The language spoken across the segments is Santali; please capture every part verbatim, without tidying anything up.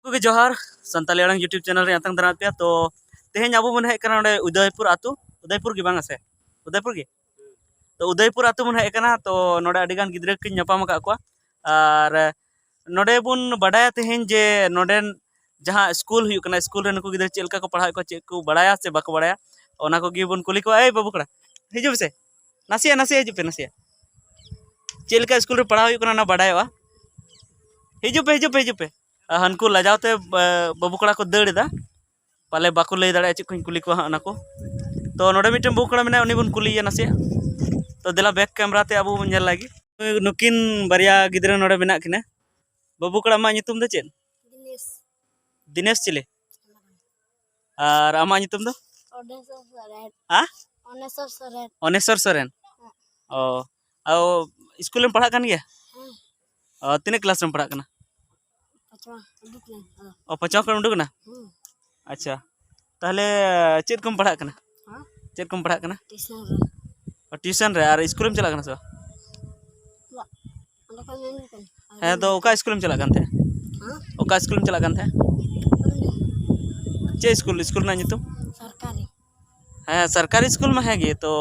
ᱠᱚᱜᱮ ᱡᱚᱦᱟᱨ, ᱥᱟᱱᱛᱟᱞᱤ ᱟᱲᱟᱝ YouTube channel ᱨᱮ ᱟᱛᱟᱝ ᱫᱟᱨᱟᱢ ᱯᱮᱭᱟ᱾ ᱛᱚ ᱛᱮᱦᱮᱧ ᱟᱵᱚ ᱵᱚᱱ ᱦᱮᱡ ᱟᱠᱟᱱᱟ ᱱᱚᱰᱮ ᱩᱫᱚᱭᱯᱩᱨ ᱟᱹᱛᱩ᱾ ᱩᱫᱚᱭᱯᱩᱨ ᱜᱮ ᱵᱟᱝ ᱟ ᱥᱮ? ᱩᱫᱚᱭᱯᱩᱨ ᱜᱮ᱾ ᱛᱚ ᱩᱫᱚᱭᱯᱩᱨ ᱟᱹᱛᱩ ᱵᱚᱱ ᱦᱮᱡ ᱟᱠᱟᱱᱟ᱾ ᱛᱚ ᱱᱚᱰᱮ ᱟᱹᱰᱤ ᱜᱟᱱ ᱜᱤᱫᱽᱨᱟᱹ ᱠᱚᱧ ᱧᱟᱯᱟᱢ ᱟᱠᱟᱫ ᱠᱚᱣᱟ᱾ ᱟᱨ ᱱᱚᱰᱮ ᱵᱚᱱ ᱵᱟᱰᱟᱭᱟ ᱛᱮᱦᱮᱧ ᱡᱮ ᱱᱚᱰᱮᱱ ᱡᱟᱦᱟᱸ ᱥᱠᱩᱞ ᱦᱩᱭᱩᱜ ᱠᱟᱱᱟ, ᱥᱠᱩᱞ ᱨᱮ ᱱᱩᱠᱩ ᱜᱤᱫᱽᱨᱟᱹ ᱪᱮᱫ ᱞᱮᱠᱟ ᱠᱚ ᱯᱟᱲᱦᱟᱣᱮᱫ ᱠᱚᱣᱟ, ᱪᱮᱫ ᱠᱚ ᱵᱟᱲᱟᱭᱟ ᱥᱮ ᱵᱟᱠᱚ ᱵᱟᱲᱟᱭᱟ, ᱚᱱᱟ ᱠᱚᱜᱮ ᱵᱚᱱ ᱠᱩᱞᱤ ᱠᱚᱣᱟ᱾ ᱮᱭ ᱵᱟᱹᱵᱩ ᱠᱚᱲᱟ, ᱦᱤᱡᱩᱜ ᱢᱮᱥᱮ, ᱱᱟᱥᱮᱭᱟᱜ, ᱱᱟᱥᱮᱭᱟᱜ ᱦᱤᱡᱩᱜ ᱯᱮ, ᱱᱟᱥᱮᱭᱟᱜ᱾ ᱪᱮᱫ ᱞᱮᱠᱟ ᱥᱠᱩᱞ ᱨᱮ ᱯᱟᱲᱦᱟᱣ ᱦᱩᱭᱩᱜ ᱠᱟᱱᱟ, ᱚᱱᱟ ᱵᱟᱰᱟᱭᱚᱜᱼᱟ᱾ ᱦᱤᱡᱩᱜ ᱯᱮ, ᱦᱤᱡᱩᱜ ᱯᱮ, ᱦᱤᱡᱩᱜ ᱯᱮ᱾ ᱟᱨ ᱦᱟᱱᱠᱩ ᱞᱟᱡᱟᱣ ᱛᱮ, ᱵᱟ-, ᱵᱟᱹᱵᱩ ᱠᱚᱲᱟ ᱠᱚ ᱫᱟᱹᱲ ᱮᱫᱟ, ᱯᱟᱞᱮ ᱵᱟᱠᱚ ᱞᱟᱹᱭ ᱫᱟᱲᱮᱭᱟᱜᱼᱟ ᱪᱮᱫ ᱠᱚᱧ ᱠᱩᱞᱤ ᱠᱚᱣᱟ ᱦᱟᱸᱜ ᱚᱱᱟ ᱠᱚ᱾ ᱛᱚ ᱱᱚᱰᱮ ᱢᱤᱫᱴᱮᱱ ᱵᱟᱹᱵᱩ ᱠᱚᱲᱟ ᱢᱮᱱᱟᱭᱟ, ᱩᱱᱤ ᱵᱚᱱ ᱠᱩᱞᱤᱭᱮᱭᱟ ᱱᱟᱥᱮᱭᱟᱜ᱾ ᱛᱚ ᱫᱮᱞᱟ, ᱵᱮᱠ ᱠᱮᱢᱨᱟ ᱛᱮ ᱟᱵᱚ ᱵᱚᱱ ᱧᱮᱞ ᱞᱟᱹᱜᱤᱫ᱾ ᱱᱩᱠᱤᱱ ᱵᱟᱨᱭᱟ ᱜᱤᱫᱽᱨᱟᱹ ᱱᱚᱰᱮ ᱢᱮᱱᱟᱜ ᱠᱤᱱᱟ᱾ ᱵᱟᱹᱵᱩ ᱠᱚᱲᱟ, ᱟᱢᱟᱜ ᱧᱩᱛᱩᱢ ᱫᱚ ᱪᱮᱫ? ᱫᱤᱱᱮᱥ᱾ ᱫᱤᱱᱮᱥ ᱪᱤᱞᱤ? ᱟᱨ ᱟᱢᱟᱜ ᱧᱩᱛᱩᱢ ᱫᱚ? ᱚᱱᱮᱥᱚᱨ ᱥᱚᱨᱮᱱ᱾ ᱦᱟ? ᱚᱱᱮᱥᱚᱨ ᱥᱚᱨᱮᱱ᱾ ᱚᱱᱮᱥᱚᱨ ᱥᱚᱨᱮᱱ? ᱦᱮᱸ᱾ ᱚ, ᱟᱨ ᱥᱠᱩᱞ ᱨᱮᱢ ᱯᱟᱲᱦᱟᱜ ᱠᱟᱱ ᱜᱮᱭᱟ? ᱦᱮᱸ᱾ ᱚ, ᱛᱤᱱᱟᱹᱜ ᱠᱞᱟᱥ ᱨᱮᱢ ᱯᱟᱲᱦᱟᱜ ᱠᱟᱱᱟ? ᱯᱟᱸᱪᱣᱟ, ᱩᱰᱩᱠ ᱱᱟᱹᱧ, ᱟᱫᱚ᱾ ᱚ, ᱯᱟᱸᱪᱣᱟ ᱠᱷᱚᱱ ᱩᱰᱩᱠ ᱮᱱᱟ? ᱦᱮᱸ᱾ ᱟᱪᱪᱷᱟ, ᱛᱟᱦᱚᱞᱮ ᱪᱮᱫ ᱠᱚᱢ ᱯᱟᱲᱦᱟᱜ ᱠᱟᱱᱟ? ᱦᱮᱸ? ᱪᱮᱫ ᱠᱚᱢ ᱯᱟᱲᱦᱟᱜ ᱠᱟᱱᱟ? ᱴᱤᱭᱩᱥᱚᱱ ᱨᱮ᱾ ᱚ, ᱴᱤᱭᱩᱥᱚᱱ ᱨᱮ᱾ ᱟᱨ ᱥᱠᱩᱞᱮᱢ ᱪᱟᱞᱟᱜ ᱠᱟᱱᱟ ᱥᱮ ᱵᱟᱝ? ᱵᱟ, ᱚᱸᱰᱮ ᱠᱷᱚᱱ ᱧᱮᱞ ᱦᱩᱭ ᱠᱟᱱᱟ᱾ ᱦᱮᱸ, ᱛᱚ ᱚᱠᱟ ᱥᱠᱩᱞᱮᱢ ᱪᱟᱞᱟᱜ ᱠᱟᱱ ᱛᱟᱦᱮᱸᱫ? ᱦᱮᱸ? ᱚᱠᱟ ᱥᱠᱩᱞᱮᱢ ᱪᱟᱞᱟᱜ ᱠᱟᱱ ᱛᱟᱦᱮᱸᱫ? ᱚᱸᱰᱮ᱾ ᱪᱮᱫ ᱥᱠᱩᱞ, ᱥᱠᱩᱞ ᱨᱮᱱᱟᱜ ᱧᱩᱛᱩᱢ? ᱥᱚᱨᱠᱟᱨᱤ᱾ ᱦᱮᱸ, ᱥᱚᱨᱠᱟᱨᱤ ᱥᱠᱩᱞ ᱢᱟ ᱦᱮᱸ ᱜᱮ, ᱛᱚ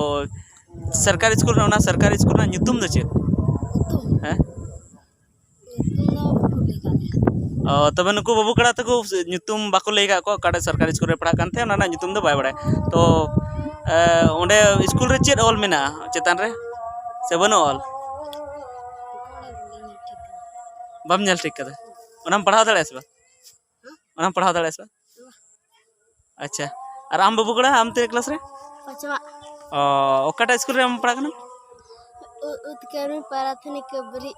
ᱥᱚᱨᱠᱟᱨᱤ ᱥᱠᱩᱞ ᱨᱮ, ᱚᱱᱟ ᱥᱚᱨᱠᱟᱨᱤ ᱥᱠᱩᱞ ᱨᱮᱱᱟᱜ ᱧᱩᱛᱩᱢ ᱫᱚ ᱪᱮᱫ? ᱧᱩᱛᱩᱢ? ᱦᱮᱸ? ᱧᱩᱛᱩᱢ ᱫᱚ ᱵᱟᱠᱚ ᱞᱟᱹᱭ ᱠᱟᱜ ᱞᱮᱭᱟ᱾ ᱚ, ᱛᱚᱵᱮ ᱱᱩᱠᱩ ᱵᱟᱹᱵᱩ ᱠᱚᱲᱟ ᱛᱟᱠᱚ ᱧᱩᱛᱩᱢ ᱵᱟᱠᱚ ᱞᱟᱹᱭ ᱠᱟᱜ ᱠᱚᱣᱟ, ᱚᱠᱟᱴᱟᱜ ᱥᱚᱨᱠᱟᱨᱤ ᱥᱠᱩᱞ ᱨᱮ ᱯᱟᱲᱦᱟᱜ ᱠᱟᱱ ᱛᱟᱦᱮᱸᱫ, ᱚᱱᱟ ᱨᱮᱱᱟᱜ ᱧᱩᱛᱩᱢ ᱫᱚ ᱵᱟᱭ ᱵᱟᱲᱟᱭᱟ᱾ ᱛᱚ, ᱮ, ᱚᱸᱰᱮ ᱥᱠᱩᱞ ᱨᱮ ᱪᱮᱫ ᱚᱞ ᱢᱮᱱᱟᱜᱼᱟ ᱪᱮᱛᱟᱱ ᱨᱮ, ᱥᱮ ᱵᱟᱹᱱᱩᱜᱼᱟ ᱚᱞ? ᱵᱟᱢ ᱧᱮᱞ ᱴᱷᱤᱠ ᱠᱟᱫᱟ? ᱚᱱᱟᱢ ᱯᱟᱲᱦᱟᱣ ᱫᱟᱲᱮᱭᱟᱜᱼᱟ ᱥᱮ ᱵᱟᱝ? ᱚᱱᱟᱢ ᱯᱟᱲᱦᱟᱣ ᱫᱟᱲᱮᱭᱟᱜᱼᱟ ᱥᱮ ᱵᱟᱝ? ᱟᱪᱪᱷᱟ, ᱟᱨ ᱟᱢ ᱵᱟᱹᱵᱩ ᱠᱚᱲᱟ, ᱟᱢ ᱛᱤᱱᱟᱹᱜ ᱠᱞᱟᱥ ᱨᱮ? ᱯᱟᱸᱪᱣᱟ᱾ ᱚ, ᱚᱠᱟᱴᱟᱜ ᱥᱠᱩᱞ ᱨᱮ ᱟᱢ ᱯᱟᱲᱦᱟᱜ ᱠᱟᱱᱟ? ᱩ-, ᱩᱛᱠᱚᱨᱢᱤ ᱯᱨᱟᱛᱷᱚᱢᱤᱠ ᱠᱟᱹᱵᱨᱤ᱾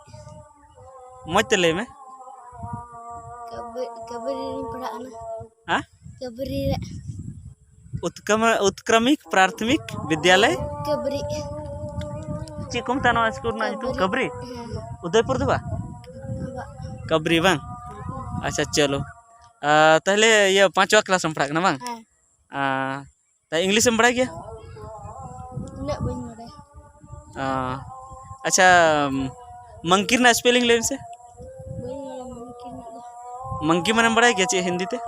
ᱢᱚᱡᱽ ᱛᱮ ᱞᱟᱹᱭ ᱢᱮ᱾ ᱠᱟᱹᱵᱨᱤ, ᱠᱟᱹᱵᱨᱤ ᱨᱤᱧ ᱯᱟᱲᱦᱟᱜ ᱠᱟᱱᱟ᱾ ᱦᱮᱸ? ᱠᱟᱹᱵᱨᱤ ᱨᱮ᱾ ᱩᱛᱠᱨᱚᱢ-, ᱩᱛᱠᱨᱚᱢᱤᱠ ᱯᱨᱟᱛᱷᱚᱢᱤᱠ ᱵᱤᱫᱽᱭᱟᱞᱚᱭ? ᱠᱟᱹᱵᱨᱤ᱾ ᱪᱮᱫ ᱠᱚ ᱢᱮᱛᱟᱜᱼᱟ ᱱᱚᱣᱟ ᱥᱠᱩᱞ ᱨᱮᱱᱟᱜ ᱧᱩᱛᱩᱢ? ᱠᱟᱹᱵᱨᱤ? ᱠᱟᱹᱵᱨᱤ? ᱦᱮᱸ᱾ ᱩᱫᱚᱭᱯᱩᱨ ᱫᱚ ᱵᱟᱝ? ᱵᱟ᱾ ᱠᱟᱹᱵᱨᱤ ᱵᱟᱝ? ᱟᱪᱪᱷᱟ, ᱪᱚᱞᱚ᱾ ᱟᱨ ᱛᱟᱦᱞᱮ ᱤᱭᱟᱹ ᱯᱟᱸᱪᱣᱟ ᱠᱞᱟᱥ ᱮᱢ ᱯᱟᱲᱦᱟᱜ ᱠᱟᱱᱟ ᱵᱟᱝ? ᱦᱮᱸ᱾ ᱟᱨ ᱛᱟᱦᱞᱮ ᱤᱝᱞᱤᱥ ᱮᱢ ᱵᱟᱲᱟᱭ ᱜᱮᱭᱟ? ᱩᱱᱟᱹᱜ ᱵᱟᱹᱧ ᱵᱟᱲᱟᱭᱟ᱾ ᱚ, ᱟᱪᱪᱷᱟ, ᱢᱚᱝᱠᱤ ᱨᱮᱱᱟᱜ ᱥᱯᱮᱞᱤᱝ ᱞᱟᱹᱭ ᱢᱮᱥᱮ᱾ ᱵᱟᱹᱧ ᱵᱟᱲᱟᱭᱟ ᱢᱚᱝᱠᱤ ᱨᱮᱱᱟᱜ ᱫᱚ᱾ ᱢᱟᱝᱠᱤ ᱢᱟᱱᱮᱢ ᱵᱟᱲᱟᱭ ᱜᱮᱭᱟ ᱪᱮᱫ ᱦᱤᱱᱫᱤ ᱛᱮ?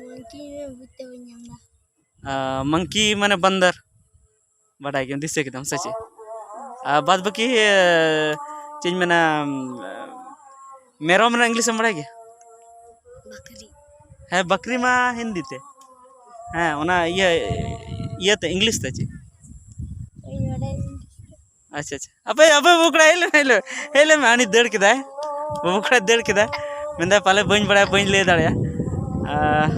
ᱢᱟᱝᱠᱤ ᱢᱟᱱᱮ ᱵᱩᱡᱽ ᱛᱮ ᱵᱟᱹᱧ ᱧᱟᱢ ᱮᱫᱟ᱾ ᱢᱟᱝᱠᱤ ᱢᱟᱱᱮ ᱵᱟᱱᱫᱟᱨ᱾ ᱵᱟᱰᱟᱭ ᱜᱮᱭᱟᱢ, ᱫᱤᱥᱟᱹ ᱠᱮᱫᱟᱢ ᱥᱮ ᱪᱮᱫ? ᱟᱨ ᱵᱟᱫ ᱵᱟᱹᱠᱤ, ᱮ, ᱪᱮᱫ ᱤᱧ ᱢᱮᱱᱟ, ᱢᱮᱨᱚᱢ ᱨᱮᱱᱟᱜ ᱤᱝᱞᱤᱥ ᱮᱢ ᱵᱟᱲᱟᱭ ᱜᱮᱭᱟ? ᱵᱟᱠᱨᱤ᱾ ᱦᱮᱸ, ᱵᱟᱠᱨᱤ ᱢᱟ ᱦᱤᱱᱫᱤ ᱛᱮ᱾ ᱦᱮᱸ, ᱚᱱᱟ ᱤᱭᱟᱹ, ᱤᱭᱟᱹ ᱛᱮ, ᱤᱝᱞᱤᱥ ᱛᱮ ᱪᱮᱫ? ᱟᱪᱪᱷᱟ, ᱟᱪᱪᱷᱟ᱾ ᱟᱯᱮ, ᱟᱯᱮ ᱵᱟᱹᱵᱩ ᱠᱚᱲᱟ, ᱦᱮᱡ ᱞᱮ ᱢᱮ, ᱦᱮᱡ ᱞᱮ ᱢᱮ, ᱦᱮᱡ ᱞᱮ ᱢᱮ᱾ ᱩᱱᱤ ᱫᱟᱹᱲ ᱠᱮᱫᱟᱭ᱾ ᱵᱟᱹᱵᱩ ᱠᱚᱲᱟ ᱫᱟᱹᱲ ᱠᱮᱫᱟᱭ᱾ ᱢᱮᱱᱫᱟᱭ, "ᱯᱟᱞᱮ ᱵᱟᱹᱧ ᱵᱟᱲᱟᱭᱟ, ᱵᱟᱹᱧ ᱞᱟᱹᱭ ᱫᱟᱲᱮᱭᱟᱜᱼᱟ᱾" ᱟᱨ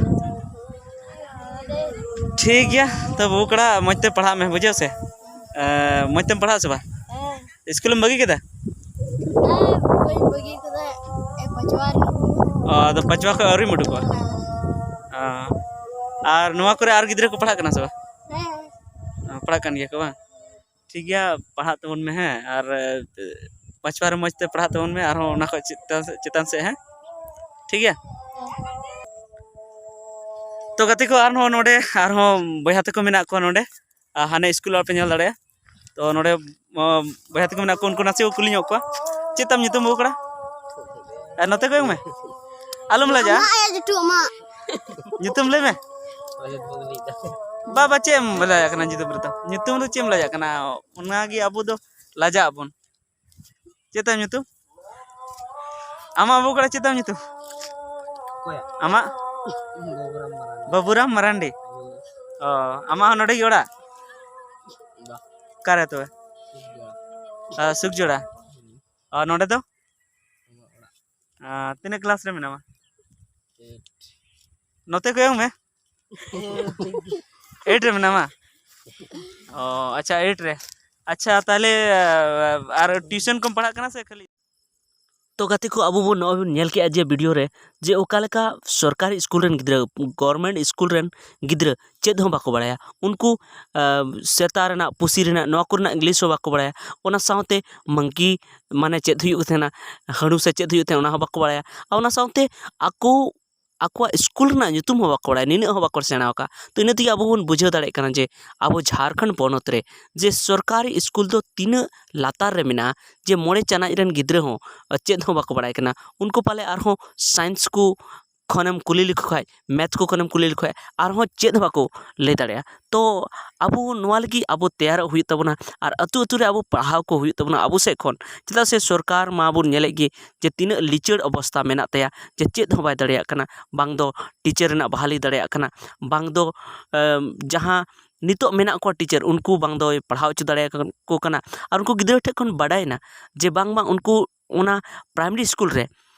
ᱴᱷᱤᱠ ᱜᱮᱭᱟ, ᱛᱚ ᱵᱟᱹᱵᱩ ᱠᱚᱲᱟ, ᱢᱚᱡᱽ ᱛᱮ ᱯᱟᱲᱦᱟᱜ ᱢᱮ, ᱵᱩᱡᱷᱟᱹᱣ ᱥᱮ? ᱮ, ᱢᱚᱡᱽ ᱛᱮᱢ ᱯᱟᱲᱦᱟᱜᱼᱟ ᱥᱮ ᱵᱟᱝ? ᱦᱮᱸ᱾ ᱤᱥᱠᱩᱞᱮᱢ ᱵᱟᱹᱜᱤ ᱠᱮᱫᱟ? ᱦᱮᱸ, ᱵᱟᱹᱧ ᱵᱟᱹᱜᱤ ᱠᱟᱫᱟ᱾ ᱮ, ᱯᱟᱸᱪᱣᱟ ᱨᱮ᱾ ᱚ, ᱟᱫᱚ ᱯᱟᱸᱪᱣᱟ ᱠᱷᱚᱱ ᱟᱹᱣᱨᱤᱢ ᱩᱰᱩᱠᱚᱜᱼᱟ? ᱦᱮᱸ᱾ ᱚ᱾ ᱟᱨ ᱱᱚᱣᱟ ᱠᱚᱨᱮ ᱟᱨ ᱜᱤᱫᱽᱨᱟᱹ ᱠᱚ ᱯᱟᱲᱦᱟᱜ ᱠᱟᱱᱟ ᱥᱮ ᱵᱟᱝ? ᱦᱮᱸ᱾ ᱚ, ᱯᱟᱲᱦᱟᱜ ᱠᱟᱱ ᱜᱮᱭᱟ ᱠᱚ ᱵᱟᱝ? ᱴᱷᱤᱠ ᱜᱮᱭᱟ, ᱯᱟᱲᱦᱟᱜ ᱛᱟᱵᱚᱱ ᱢᱮ, ᱦᱮᱸ, ᱟᱨ, ᱮ, ᱯᱟᱸᱪᱣᱟ ᱨᱮ ᱢᱚᱡᱽ ᱛᱮ ᱯᱟᱲᱦᱟᱜ ᱛᱟᱵᱚᱱ ᱢᱮ, ᱟᱨᱦᱚᱸ ᱚᱱᱟ ᱠᱷᱚᱡ ᱪᱮᱛᱟᱱ ᱥᱮᱫ, ᱪᱮᱛᱟᱱ ᱥᱮᱫ, ᱦᱮᱸ, ᱴᱷᱤᱠ ᱜᱮᱭᱟ᱾ ᱛᱚ ᱜᱟᱛᱮ ᱠᱚ, ᱟᱨᱦᱚᱸ ᱱᱚᱰᱮ ᱟᱨᱦᱚᱸ ᱵᱚᱭᱦᱟ ᱛᱟᱠᱚ ᱢᱮᱱᱟᱜ ᱠᱚᱣᱟ ᱱᱚᱰᱮ, ᱟᱨ ᱦᱟᱱᱮ ᱤᱥᱠᱩᱞ ᱚᱲᱟᱜ ᱯᱮ ᱧᱮᱞ ᱫᱟᱲᱮᱭᱟᱜᱼᱟ᱾ ᱛᱚ ᱱᱚᱰᱮ, ᱚ, ᱵᱚᱭᱦᱟ ᱛᱟᱠᱚ ᱢᱮᱱᱟᱜ ᱠᱚᱣᱟ, ᱩᱱᱠᱩ ᱱᱟᱥᱮ ᱠᱚ ᱠᱩᱞᱤ ᱧᱚᱜ ᱠᱚᱣᱟ᱾ ᱪᱮᱫ ᱛᱟᱢ ᱧᱩᱛᱩᱢ, ᱵᱟᱹᱵᱩ ᱠᱚᱲᱟ? ᱟᱨ ᱱᱚᱛᱮ ᱠᱚᱭᱚᱜ ᱢᱮ, ᱟᱞᱚᱢ ᱞᱟᱡᱟᱜᱼᱟ᱾ ᱟᱢᱟᱜ ᱮ ᱡᱩᱴᱩ ᱟᱢᱟᱜ᱾ ᱧᱩᱛᱩᱢ ᱞᱟᱹᱭ ᱢᱮ᱾ ᱵᱟᱵᱟ, ᱪᱮᱫ ᱮᱢ ᱞᱟᱡᱟᱜ ᱠᱟᱱᱟ ᱧᱩᱛᱩᱢ ᱨᱮᱫᱚ? ᱧᱩᱛᱩᱢ ᱨᱮ ᱪᱮᱫ ᱮᱢ ᱞᱟᱡᱟᱜ ᱠᱟᱱᱟ? ᱚᱱᱟᱜᱮ ᱟᱵᱚ ᱫᱚ ᱞᱟᱡᱟᱜ ᱟᱵᱚᱱ᱾ ᱪᱮᱫ ᱛᱟᱢ ᱧᱩᱛᱩᱢ? ᱟᱢᱟᱜ ᱵᱟᱹᱵᱩ ᱠᱚᱲᱟ ᱪᱮᱫ ᱛᱟᱢ ᱧᱩᱛᱩᱢ? ᱚᱠᱚᱭᱟᱜ? ᱟᱢᱟᱜ? ᱵᱟᱹᱵᱩᱨᱟᱢ ᱢᱟᱨᱟᱱᱰᱤ᱾ ᱵᱟᱹᱵᱩᱨᱟᱢ ᱢᱟᱨᱟᱱᱰᱤ? ᱦᱳᱭ᱾ ᱚ, ᱟᱢᱟᱜ ᱦᱚᱸ ᱱᱚᱰᱮ ᱜᱮ ᱚᱲᱟᱜ? ᱵᱟ᱾ ᱚᱠᱟᱨᱮ ᱛᱚᱵᱮ? ᱥᱩᱠᱡᱚᱲᱟ᱾ ᱟᱨ ᱥᱩᱠᱡᱚᱲᱟ? ᱦᱩᱸ᱾ ᱟᱨ ᱱᱚᱰᱮ ᱫᱚ? ᱟᱢᱟᱜ ᱚᱲᱟᱜ᱾ ᱟᱨ ᱛᱤᱱᱟᱹᱜ ᱠᱞᱟᱥ ᱨᱮ ᱢᱮᱱᱟᱢᱟ? ᱮᱭᱤᱴ᱾ ᱱᱚᱛᱮ ᱠᱚᱭᱚᱜ ᱢᱮ᱾ ᱮᱭᱤᱴ ᱨᱮ ᱢᱮᱱᱟᱢᱟ? ᱚ, ᱟᱪᱪᱷᱟ, ᱮᱭᱤᱴ ᱨᱮ᱾ ᱟᱪᱪᱷᱟ, ᱛᱟᱦᱞᱮ, ᱟᱨ ᱴᱤᱭᱩᱥᱚᱱ ᱠᱚᱢ ᱯᱟᱲᱦᱟᱜ ᱠᱟᱱᱟ ᱥᱮ ᱠᱷᱟᱹᱞᱤ? ᱛᱚ ᱜᱟᱛᱮ ᱠᱚ, ᱟᱵᱚ ᱵᱚᱱ ᱱᱚᱜᱼᱚᱭ ᱵᱚᱱ ᱧᱮᱞ ᱠᱮᱜᱼᱟ ᱡᱮ ᱵᱷᱤᱰᱤᱭᱳ ᱨᱮ, ᱡᱮ ᱚᱠᱟ ᱞᱮᱠᱟ ᱥᱚᱨᱠᱟᱨᱤ ᱥᱠᱩᱞ ᱨᱮᱱ ᱜᱤᱫᱽᱨᱟᱹ, ᱜᱚᱵᱷᱚᱨᱢᱮᱱᱴ ᱥᱠᱩᱞ ᱨᱮᱱ ᱜᱤᱫᱽᱨᱟᱹ ᱪᱮᱫ ᱦᱚᱸ ᱵᱟᱠᱚ ᱵᱟᱲᱟᱭᱟ᱾ ᱩᱱᱠᱩ, ᱟᱸ, ᱥᱮᱛᱟ ᱨᱮᱱᱟᱜ, ᱯᱩᱥᱤ ᱨᱮᱱᱟᱜ, ᱱᱚᱣᱟ ᱠᱚᱨᱮᱱᱟᱜ ᱤᱝᱞᱤᱥ ᱦᱚᱸ ᱵᱟᱠᱚ ᱵᱟᱲᱟᱭᱟ᱾ ᱚᱱᱟ ᱥᱟᱶᱛᱮ ᱢᱟᱝᱠᱤ ᱢᱟᱱᱮ ᱪᱮᱫ ᱦᱩᱭᱩᱜ ᱛᱟᱦᱮᱱᱟ, ᱦᱟᱹᱬᱩ ᱥᱮ ᱪᱮᱫ ᱦᱩᱭᱩᱜ ᱛᱟᱦᱮᱱᱟ, ᱚᱱᱟ ᱦᱚᱸ ᱵᱟᱠᱚ ᱵᱟᱲᱟᱭᱟ᱾ ᱟᱨ ᱚᱱᱟ ᱥᱟᱶᱛᱮ ᱟᱠᱚ ᱟᱠᱚᱣᱟᱜ ᱥᱠᱩᱞ ᱨᱮᱱᱟᱜ ᱧᱩᱛᱩᱢ ᱦᱚᱸ ᱵᱟᱠᱚ ᱵᱟᱲᱟᱭᱟ, ᱱᱤᱱᱟᱹᱜ ᱦᱚᱸ ᱵᱟᱠᱚ ᱥᱮᱬᱟ ᱟᱠᱟᱫ᱾ ᱛᱚ ᱤᱱᱟᱹ ᱛᱮᱜᱮ ᱟᱵᱚ ᱵᱚᱱ ᱵᱩᱡᱷᱟᱹᱣ ᱫᱟᱲᱮᱭᱟᱜ ᱠᱟᱱᱟ ᱡᱮ ᱟᱵᱚ ᱡᱷᱟᱲᱠᱷᱚᱸᱰ ᱯᱚᱱᱚᱛ ᱨᱮ ᱡᱮ ᱥᱚᱨᱠᱟᱨᱤ ᱥᱠᱩᱞ ᱫᱚ ᱛᱤᱱᱟᱹᱜ ᱞᱟᱛᱟᱨ ᱨᱮ ᱢᱮᱱᱟᱜᱼᱟ, ᱡᱮ ᱢᱚᱬᱮ ᱪᱟᱱᱟᱪ ᱨᱮᱱ ᱜᱤᱫᱽᱨᱟᱹ ᱦᱚᱸ ᱪᱮᱫ ᱦᱚᱸ ᱵᱟᱠᱚ ᱵᱟᱲᱟᱭ ᱠᱟᱱᱟ᱾ ᱩᱱᱠᱩ ᱯᱟᱞᱮ ᱟᱨᱦᱚᱸ ᱥᱟᱭᱮᱱᱥ ᱠᱚ ᱠᱷᱚᱱᱮᱢ ᱠᱩᱞᱤ ᱞᱮᱠᱚ ᱠᱷᱟᱡ, ᱢᱮᱛᱷ ᱠᱚ ᱠᱷᱚᱱᱮᱢ ᱠᱩᱞᱤ ᱞᱮᱠᱚ ᱠᱷᱟᱡ, ᱟᱨᱦᱚᱸ ᱪᱮᱫ ᱦᱚᱸ ᱵᱟᱠᱚ ᱞᱟᱹᱭ ᱫᱟᱲᱮᱭᱟᱜᱼᱟ᱾ ᱛᱚ ᱟᱵᱚ ᱱᱚᱣᱟ ᱞᱟᱹᱜᱤᱫ ᱟᱵᱚ ᱛᱮᱭᱟᱨᱚᱜ ᱦᱩᱭᱩᱜ ᱛᱟᱵᱚᱱᱟ ᱟᱨ ᱟᱹᱛᱩ ᱟᱹᱛᱩ ᱨᱮ ᱟᱵᱚ ᱯᱟᱲᱦᱟᱣ ᱠᱚ ᱦᱩᱭᱩᱜ ᱛᱟᱵᱚᱱᱟ ᱟᱵᱚ ᱥᱮᱫ ᱠᱷᱚᱱ᱾ ᱪᱮᱫᱟᱜ ᱥᱮ ᱥᱚᱨᱠᱟᱨ ᱢᱟ ᱵᱚᱱ ᱧᱮᱞᱮᱫ ᱜᱮ ᱡᱮ ᱛᱤᱱᱟᱹᱜ ᱞᱤᱪᱟᱹᱲ ᱚᱵᱚᱥᱛᱟ ᱢᱮᱱᱟᱜ ᱛᱟᱭᱟ, ᱡᱮ ᱪᱮᱫ ᱦᱚᱸ ᱵᱟᱭ ᱫᱟᱲᱮᱭᱟᱜ ᱠᱟᱱᱟ, ᱵᱟᱝ ᱫᱚ ᱴᱤᱪᱟᱨ ᱨᱮᱱᱟᱜ ᱵᱟᱦᱟᱞᱤ ᱫᱟᱲᱮᱭᱟᱜ ᱠᱟᱱᱟ, ᱵᱟᱝ ᱫᱚ, ᱮᱢ, ᱡᱟᱦᱟᱸ ᱱᱤᱛᱚᱜ ᱢᱮᱱᱟᱜ ᱠᱚᱣᱟ ᱴᱤᱪᱟᱨ, ᱩᱱᱠᱩ ᱵᱟᱝ ᱫᱚᱭ ᱯᱟᱲᱦᱟᱣ ᱦᱚᱪᱚ ᱫᱟᱲᱮᱭᱟᱠᱚ ᱠᱟᱱᱟ᱾ ᱟᱨ ᱩᱱᱠᱩ ᱜᱤᱫᱽᱨᱟᱹ ᱴᱷᱮᱱ ᱠᱷᱚᱱ ᱵᱟᱰᱟᱭᱮᱱᱟ ᱡᱮ ᱵᱟᱝᱢᱟ ᱩᱱᱠᱩ ᱚᱱᱟ ᱯᱨᱟᱭᱢᱟᱨᱤ ᱥᱠᱩᱞ ᱨᱮ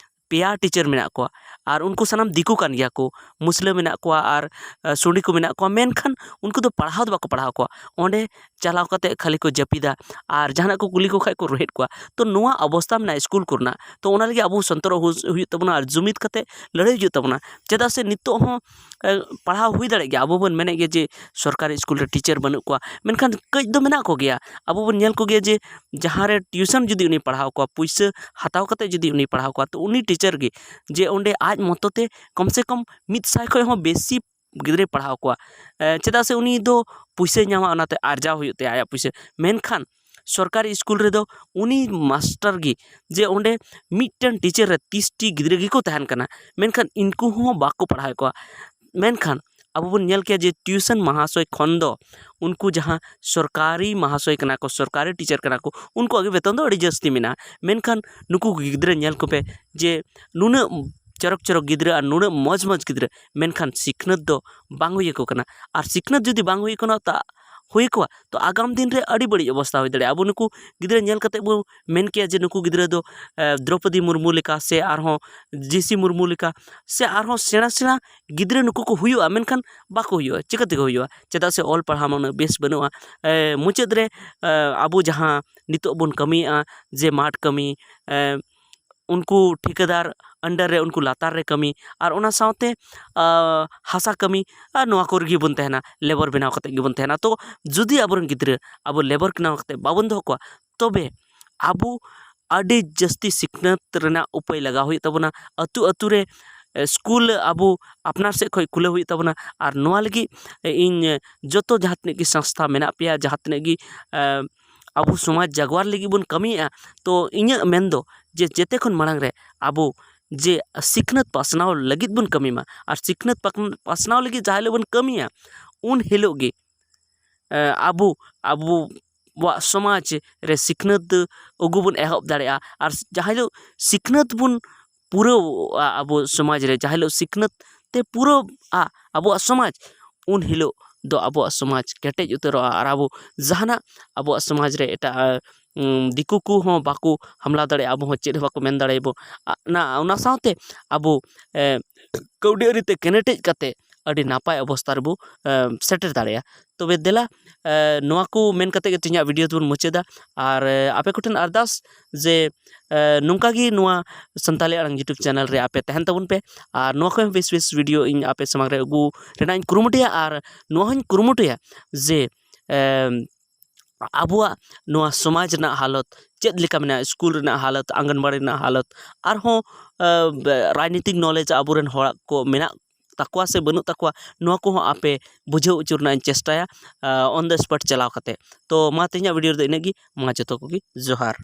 ᱯᱮᱭᱟ ᱴᱤᱪᱟᱨ ᱢᱮᱱᱟᱜ ᱠᱚᱣᱟ ᱟᱨ ᱩᱱᱠᱩ ᱥᱟᱱᱟᱢ ᱫᱤᱠᱩ ᱠᱟᱱ ᱜᱮᱭᱟ ᱠᱚ, ᱢᱩᱥᱞᱟᱹ ᱢᱮᱱᱟᱜ ᱠᱚᱣᱟ ᱟᱨ, ᱮ, ᱥᱩᱰᱤ ᱠᱚ ᱢᱮᱱᱟᱜ ᱠᱚᱣᱟ, ᱢᱮᱱᱠᱷᱟᱱ ᱩᱱᱠᱩ ᱫᱚ ᱯᱟᱲᱦᱟᱣ ᱫᱚ ᱵᱟᱠᱚ ᱯᱟᱲᱦᱟᱣ ᱠᱚᱣᱟ᱾ ᱚᱸᱰᱮ ᱪᱟᱞᱟᱣ ᱠᱟᱛᱮ ᱠᱷᱟᱹᱞᱤ ᱠᱚ ᱡᱟᱹᱯᱤᱫᱟ ᱟᱨ ᱡᱟᱦᱟᱱᱟᱜ ᱠᱚ ᱠᱩᱞᱤ ᱠᱚ ᱠᱷᱟᱡ ᱠᱚ ᱨᱚᱦᱮᱫ ᱠᱚᱣᱟ᱾ ᱛᱚ ᱱᱚᱣᱟ ᱚᱵᱚᱥᱛᱟ ᱢᱮᱱᱟᱜᱼᱟ ᱥᱠᱩᱞ ᱠᱚᱨᱮᱱᱟᱜ᱾ ᱛᱚ ᱚᱱᱟ ᱞᱟᱹᱜᱤᱫ ᱟᱵᱚ ᱥᱚᱱᱛᱚᱨᱚᱜ ᱦᱩ-, ᱦᱩᱭᱩᱜ ᱛᱟᱵᱚᱱᱟ ᱟᱨ ᱡᱩᱢᱤᱫ ᱠᱟᱛᱮ ᱞᱟᱹᱲᱦᱟᱹᱭ ᱦᱩᱭᱩᱜ ᱛᱟᱵᱚᱱᱟ᱾ ᱪᱮᱫᱟᱜ ᱥᱮ ᱱᱤᱛᱚᱜ ᱦᱚᱸ, ᱮ, ᱯᱟᱲᱦᱟᱣ ᱦᱩᱭ ᱫᱟᱲᱮᱭᱟᱜ ᱜᱮᱭᱟ, ᱟᱵᱚ ᱵᱚᱱ ᱢᱮᱱᱮᱫ ᱜᱮᱭᱟ ᱡᱮ ᱥᱚᱨᱠᱟᱨᱤ ᱥᱠᱩᱞ ᱨᱮ ᱴᱤᱪᱟᱨ ᱵᱟᱹᱱᱩᱜ ᱠᱚᱣᱟ, ᱢᱮᱱᱠᱷᱟᱱ ᱠᱟᱹᱡ ᱫᱚ ᱢᱮᱱᱟᱜ ᱠᱚᱜᱮᱭᱟ᱾ ᱟᱵᱚ ᱵᱚᱱ ᱧᱮᱞ ᱠᱚᱜᱮᱭᱟ ᱡᱮ ᱡᱟᱦᱟᱸ ᱨᱮ ᱴᱤᱭᱩᱥᱚᱱ ᱡᱩᱫᱤ ᱩᱱᱤ ᱯᱟᱲᱦᱟᱣ ᱠᱚᱣᱟ, ᱯᱩᱭᱥᱟᱹ ᱦᱟᱛᱟᱣ ᱠᱟᱛᱮ ᱡᱩᱫᱤ ᱩᱱᱤ ᱯᱟᱲᱦᱟᱣ ᱠᱚᱣᱟ, ᱛᱚ ᱩᱱᱤ ᱴᱤᱪᱟᱨ ᱜᱮ ᱡᱮ ᱚᱸᱰᱮ ᱟᱡ ᱢᱚᱛᱚ ᱛᱮ ᱠᱚᱢ ᱥᱮ ᱠᱚᱢ ᱢᱤᱫ ᱥᱟᱭ ᱠᱷᱚᱱ ᱦᱚᱸ ᱵᱮᱥᱤ ᱜᱤᱫᱽᱨᱟᱹᱭ ᱯᱟᱲᱦᱟᱣ ᱠᱚᱣᱟ᱾ ᱮ, ᱪᱮᱫᱟᱜ ᱥᱮ ᱩᱱᱤ ᱫᱚ ᱯᱩᱭᱥᱟᱹᱭ ᱧᱟᱢᱟ, ᱚᱱᱟᱛᱮ ᱟᱨᱡᱟᱣ ᱦᱩᱭᱩᱜ ᱛᱟᱭᱟ ᱟᱭᱟᱜ ᱯᱩᱭᱥᱟᱹ᱾ ᱢᱮᱱᱠᱷᱟᱱ ᱥᱚᱨᱠᱟᱨᱤ ᱥᱠᱩᱞ ᱨᱮᱫᱚ ᱩᱱᱤ ᱢᱟᱥᱴᱟᱨ ᱜᱮ ᱡᱮ ᱚᱸᱰᱮ ᱢᱤᱫᱴᱮᱱ ᱴᱤᱪᱟᱨ ᱨᱮ ᱛᱤᱥ ᱴᱤ ᱜᱤᱫᱽᱨᱟᱹ ᱜᱮᱠᱚ ᱛᱟᱦᱮᱱ ᱠᱟᱱᱟ, ᱢᱮᱱᱠᱷᱟᱱ ᱤᱱᱠᱩ ᱦᱚᱸ ᱵᱟᱠᱚ ᱯᱟᱲᱦᱟᱣᱮᱫ ᱠᱚᱣᱟ᱾ ᱢᱮᱱᱠᱷᱟᱱ ᱟᱵᱚ ᱵᱚᱱ ᱧᱮᱞ ᱠᱮᱭᱟ ᱡᱮ ᱴᱤᱭᱩᱥᱚᱱ ᱢᱟᱦᱟᱥᱚᱭ ᱠᱷᱚᱱ ᱫᱚ ᱩᱱᱠᱩ ᱡᱟᱦᱟᱸ ᱥᱚᱨᱠᱟᱨᱤ ᱢᱟᱦᱟᱥᱚᱭ ᱠᱟᱱᱟ ᱠᱚ, ᱥᱚᱨᱠᱟᱨᱤ ᱴᱤᱪᱟᱨ ᱠᱟᱱᱟ ᱠᱚ, ᱩᱱᱠᱩᱣᱟᱜ ᱜᱮ ᱵᱮᱛᱚᱱ ᱫᱚ ᱟᱹᱰᱤ ᱡᱟᱹᱥᱛᱤ ᱢᱮᱱᱟᱜᱼᱟ᱾ ᱢᱮᱱᱠᱷᱟᱱ ᱱᱩᱠᱩ ᱜᱤᱫᱽᱨᱟᱹ ᱧᱮᱞ ᱠᱚᱯᱮ ᱡᱮ ᱱᱩᱱᱟᱹᱜ ᱪᱚᱨᱚᱠ ᱪᱚᱨᱚᱠ ᱜᱤᱫᱽᱨᱟᱹ ᱟᱨ ᱱᱩᱱᱟᱹᱜ ᱢᱚᱡᱽ ᱢᱚᱡᱽ ᱜᱤᱫᱽᱨᱟᱹ, ᱢᱮᱱᱠᱷᱟᱱ ᱥᱤᱠᱷᱱᱟᱹᱛ ᱫᱚ ᱵᱟᱝ ᱦᱩᱭ ᱟᱠᱚ ᱠᱟᱱᱟ᱾ ᱟᱨ ᱥᱤᱠᱷᱱᱟᱹᱛ ᱡᱩᱫᱤ ᱵᱟᱝ ᱦᱩᱭ ᱟᱠᱟᱱᱟ, ᱛᱟ-, ᱦᱩᱭ ᱠᱚᱣᱟ, ᱛᱚ ᱟᱜᱟᱢ ᱫᱤᱱ ᱨᱮ ᱟᱹᱰᱤ ᱵᱟᱹᱲᱤᱡ ᱚᱵᱚᱥᱛᱟ ᱦᱩᱭ ᱫᱟᱲᱮᱭᱟᱜᱼᱟ᱾ ᱟᱵᱚ ᱱᱩᱠᱩ ᱜᱤᱫᱽᱨᱟᱹ ᱧᱮᱞ ᱠᱟᱛᱮ ᱵᱚ ᱢᱮᱱ ᱠᱮᱭᱟ ᱡᱮ ᱱᱩᱠᱩ ᱜᱤᱫᱽᱨᱟᱹ ᱫᱚ, ᱮ, ᱫᱨᱚᱯᱚᱫᱤ ᱢᱩᱨᱢᱩ ᱞᱮᱠᱟ ᱥᱮ ᱟᱨᱦᱚᱸ ᱡᱤ ᱥᱤ ᱢᱩᱨᱢᱩ ᱞᱮᱠᱟ ᱥᱮ ᱟᱨᱦᱚᱸ ᱥᱮᱬᱟ ᱥᱮᱬᱟ ᱜᱤᱫᱽᱨᱟᱹ ᱱᱩᱠᱩ ᱠᱚ ᱦᱩᱭᱩᱜᱼᱟ, ᱢᱮᱱᱠᱷᱟᱱ ᱵᱟᱠᱚ ᱦᱩᱭᱩᱜᱼᱟ᱾ ᱪᱤᱠᱟᱹ ᱛᱮᱠᱚ ᱦᱩᱭᱩᱜᱼᱟ? ᱪᱮᱫᱟᱜ ᱥᱮ ᱚᱞ ᱯᱟᱲᱦᱟᱣ ᱢᱟ ᱩᱱᱟᱹᱜ ᱵᱮᱥ ᱵᱟᱹᱱᱩᱜᱼᱟ᱾ ᱮ, ᱢᱩᱪᱟᱹᱫ ᱨᱮ, ᱮ, ᱟᱵᱚ ᱡᱟᱦᱟᱸ ᱱᱤᱛᱚᱜ ᱵᱚᱱ ᱠᱟᱹᱢᱤᱭᱮᱫᱼᱟ ᱡᱮ ᱢᱟᱴᱷ ᱠᱟᱹᱢᱤ, ᱮ, ᱩᱱᱠᱩ ᱴᱷᱤᱠᱟᱹᱫᱟᱨ under ᱨᱮ, ᱩᱱᱠᱩ ᱞᱟᱛᱟᱨ ᱨᱮ ᱠᱟᱹᱢᱤ, ᱟᱨ ᱚᱱᱟ ᱥᱟᱶᱛᱮ, ᱟ, ᱦᱟᱥᱟ ᱠᱟᱹᱢᱤ, ᱟᱨ ᱱᱚᱣᱟ ᱠᱚᱨᱮ ᱜᱮᱵᱚᱱ ᱛᱟᱦᱮᱱᱟ, ᱞᱮᱵᱚᱨ ᱵᱮᱱᱟᱣ ᱠᱟᱛᱮᱫ ᱜᱮᱵᱚᱱ ᱛᱟᱦᱮᱱᱟ᱾ ᱛᱚ ᱡᱩᱫᱤ ᱟᱵᱚᱨᱮᱱ ᱜᱤᱫᱽᱨᱟᱹ ᱟᱵᱚ ᱞᱮᱵᱚᱨ ᱵᱮᱱᱟᱣ ᱠᱟᱛᱮᱫ ᱵᱟᱵᱚᱱ ᱫᱚᱦᱚ ᱠᱚᱣᱟ, ᱛᱚᱵᱮ ᱟᱵᱚ ᱟᱹᱰᱤ ᱡᱟᱹᱥᱛᱤ ᱥᱤᱠᱷᱱᱟᱹᱛ ᱨᱮᱱᱟᱜ ᱩᱯᱟᱹᱭ ᱞᱟᱜᱟᱣ ᱦᱩᱭᱩᱜ ᱛᱟᱵᱚᱱᱟ᱾ ᱟᱹᱛᱩ ᱟᱹᱛᱩ ᱨᱮ, ᱮ, ᱥᱠᱩᱞ ᱟᱵᱚ ᱟᱯᱱᱟᱨ ᱥᱮᱫ ᱠᱷᱚᱱ ᱠᱷᱩᱞᱟᱹᱣ ᱦᱩᱭᱩᱜ ᱛᱟᱵᱚᱱᱟ᱾ ᱟᱨ ᱱᱚᱣᱟ ᱞᱟᱹᱜᱤᱫ, ᱮ, ᱤᱧ, ᱮ, ᱡᱚᱛᱚ ᱡᱟᱦᱟᱸ ᱛᱤᱱᱟᱹᱜ ᱜᱮ ᱥᱚᱝᱥᱛᱷᱟ ᱢᱮᱱᱟᱜ ᱯᱮᱭᱟ, ᱡᱟᱦᱟᱸ ᱛᱤᱱᱟᱹᱜ ᱜᱮ, ᱮ, ᱟᱵᱚ ᱥᱚᱢᱟᱡᱽ ᱡᱟᱜᱽᱣᱟᱨ ᱞᱟᱹᱜᱤᱫ ᱵᱚᱱ ᱠᱟᱹᱢᱤᱭᱮᱫᱼᱟ, ᱛᱚ ᱤᱧᱟᱹᱜ ᱢᱮᱱ ᱫᱚ ᱡᱮ ᱡᱮᱛᱮ ᱠᱷᱚᱱ ᱢᱟᱲᱟᱝ ᱨᱮ ᱟᱵᱚ ᱡᱮ ᱥᱤᱠᱷᱱᱟᱹᱛ ᱯᱟᱥᱱᱟᱣ ᱞᱟᱹᱜᱤᱫ ᱵᱚᱱ ᱠᱟᱹᱢᱤ ᱢᱟ᱾ ᱟᱨ ᱥᱤᱠᱷᱱᱟᱹᱛ ᱯᱟᱠ-, ᱯᱟᱥᱱᱟᱣ ᱞᱟᱹᱜᱤᱫ ᱡᱟᱦᱟᱸ ᱦᱤᱞᱳᱜ ᱵᱚᱱ ᱠᱟᱹᱢᱤᱭᱟ, ᱩᱱ ᱦᱤᱞᱳᱜ ᱜᱮ, ᱮ, ᱟᱵᱚ, ᱟᱵᱚᱣᱟᱜ ᱥᱚᱢᱟᱡᱽ ᱨᱮ ᱥᱤᱠᱷᱱᱟᱹᱛ ᱟᱹᱜᱩ ᱵᱚᱱ ᱮᱦᱚᱵ ᱫᱟᱲᱮᱭᱟᱜᱼᱟ᱾ ᱟᱨ ᱡᱟᱦᱟᱸ ᱦᱤᱞᱳᱜ ᱥᱤᱠᱷᱱᱟᱹᱛ ᱵᱚᱱ ᱯᱩᱨᱟᱹᱣᱟ ᱟᱵᱚ ᱥᱚᱢᱟᱡᱽ ᱨᱮ, ᱡᱟᱦᱟᱸ ᱦᱤᱞᱳᱜ ᱥᱤᱠᱷᱱᱟᱹᱛ ᱛᱮ ᱯᱩᱨᱟᱹᱜᱼᱟ ᱟᱵᱚᱣᱟᱜ ᱥᱚᱢᱟᱡᱽ, ᱩᱱ ᱦᱤᱞᱳᱜ ᱫᱚ ᱟᱵᱚᱣᱟᱜ ᱥᱚᱢᱟᱡᱽ ᱠᱮᱴᱮᱡ ᱩᱛᱟᱹᱨᱚᱜᱼᱟ᱾ ᱟᱨ ᱟᱵᱚ ᱡᱟᱦᱟᱱᱟᱜ ᱟᱵᱚᱣᱟᱜ ᱥᱚᱢᱟᱡᱽ ᱨᱮ ᱮᱴᱟᱜ, ᱩᱢ, ᱫᱤᱠᱩ ᱠᱚᱦᱚᱸ ᱵᱟᱠᱚ ᱦᱟᱢᱞᱟ ᱫᱟᱲᱮᱭᱟᱜᱼᱟ, ᱟᱵᱚ ᱦᱚᱸ ᱪᱮᱫ ᱦᱚᱸ ᱵᱟᱠᱚ ᱢᱮᱱ ᱫᱟᱲᱮᱭᱟᱵᱚ᱾ ᱟ-, ᱚᱱᱟ, ᱚᱱᱟ ᱥᱟᱶᱛᱮ ᱟᱵᱚ, ᱮ, ᱠᱟᱹᱣᱰᱤ ᱟᱹᱨᱤ ᱛᱮ ᱠᱮᱴᱮᱡ ᱠᱟᱛᱮ ᱟᱹᱰᱤ ᱱᱟᱯᱟᱭ ᱚᱵᱚᱥᱛᱟ ᱨᱮᱵᱚ, ᱮ, ᱥᱮᱴᱮᱨ ᱫᱟᱲᱮᱭᱟᱜᱼᱟ᱾ ᱛᱚᱵᱮ ᱫᱮᱞᱟ, ᱮ, ᱱᱚᱣᱟ ᱠᱚ ᱢᱮᱱ ᱠᱟᱛᱮ ᱜᱮ ᱛᱮᱦᱮᱧᱟᱜ ᱵᱷᱤᱰᱤᱭᱳ ᱫᱚᱵᱚᱱ ᱢᱩᱪᱟᱹᱫᱟ᱾ ᱟᱨ, ᱮ, ᱟᱯᱮ ᱠᱚᱴᱷᱮᱱ ᱟᱨᱫᱟᱥ ᱡᱮ, ᱮ, ᱱᱚᱝᱠᱟ ᱜᱮ ᱱᱚᱣᱟ ᱥᱟᱱᱛᱟᱞᱤ ᱟᱲᱟᱝ YouTube ᱪᱮᱱᱮᱞ ᱨᱮ ᱟᱯᱮ ᱛᱟᱦᱮᱱ ᱛᱟᱵᱚᱱ ᱯᱮ᱾ ᱟᱨ ᱱᱚᱣᱟ ᱠᱷᱚᱱ ᱦᱚᱸ ᱵᱮᱥ ᱵᱮᱥ ᱵᱷᱤᱰᱤᱭᱳ ᱤᱧ ᱟᱯᱮ ᱥᱟᱢᱟᱝ ᱨᱮ ᱟᱹᱜᱩ ᱨᱮᱱᱟᱜ ᱤᱧ ᱠᱩᱨᱩᱢᱩᱴᱩᱭᱟ᱾ ᱟᱨ ᱱᱚᱣᱟ ᱦᱚᱸᱧ ᱠᱩᱨᱩᱢᱩᱴᱩᱭᱟ ᱡᱮ, ᱮ, ᱟᱵᱚᱣᱟᱜ ᱱᱚᱣᱟ ᱥᱚᱢᱟᱡᱽ ᱨᱮᱱᱟᱜ ᱦᱟᱞᱚᱛ ᱪᱮᱫ ᱞᱮᱠᱟ ᱢᱮᱱᱟᱜᱼᱟ, ᱥᱠᱩᱞ ᱨᱮᱱᱟᱜ ᱦᱟᱞᱚᱛ, ᱟᱝᱜᱟᱱᱵᱟᱲᱤ ᱨᱮᱱᱟᱜ ᱦᱟᱞᱚᱛ, ᱟᱨᱦᱚᱸ, ᱮ, ᱵᱮ-, ᱨᱟᱡᱽᱱᱤᱛᱤᱠ ᱱᱚᱞᱮᱡᱽ ᱟᱵᱚᱨᱮᱱ ᱦᱚᱲᱟᱜ ᱠᱚ ᱢᱮᱱᱟᱜ ᱛᱟᱠᱚᱣᱟ ᱥᱮ ᱵᱟᱹᱱᱩᱜ ᱛᱟᱠᱚᱣᱟ, ᱱᱚᱣᱟ ᱠᱚᱦᱚᱸ ᱟᱯᱮ ᱵᱩᱡᱷᱟᱹᱣ ᱦᱚᱪᱚ ᱨᱮᱱᱟᱜ ᱤᱧ ᱪᱮᱥᱴᱟᱭᱟ, ᱮ, on the spot ᱪᱟᱞᱟᱣ ᱠᱟᱛᱮ᱾ ᱛᱚ ᱢᱟ ᱛᱮᱦᱮᱧᱟᱜ ᱵᱷᱤᱰᱤᱭᱳ ᱨᱮᱫᱚ ᱤᱱᱟᱹᱜ ᱜᱮ᱾ ᱢᱟ ᱡᱚᱛᱚ ᱠᱚᱜᱮ ᱡᱚᱦᱟᱨ᱾